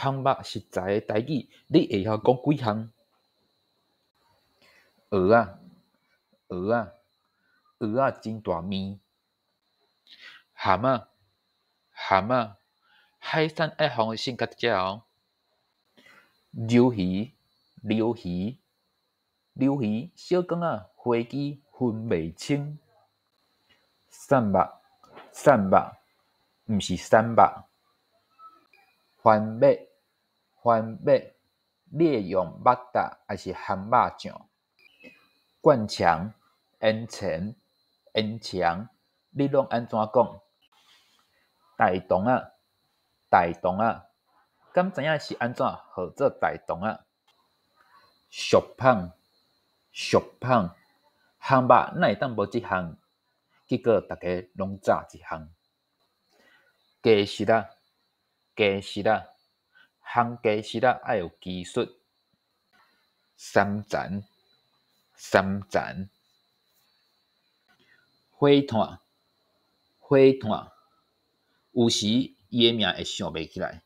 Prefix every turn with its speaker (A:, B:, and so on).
A: 項目實在的台語，你會曉講幾項？蚵仔，蚵仔，蚵仔真大面。蚶仔，蚶仔，海產愛予人先較直食喔。鰇魚，鰇魚，鰇魚小缸仔飛機分袂清。散肉，散肉，毋是散肉。番麥，番麥，你會用肉貼抑是蚶肉醬？灌腸，煙腸，煙腸，你攏按怎講？大同仔，大同仔，敢知影是按怎號做大同仔？俗麭，俗麭，項目哪會當無這項？結果逐家攏詐一項。雞實仔，雞實仔，烘雞實仔愛有技術。三層，三層，火炭，火炭，有時伊的名會想袂起來。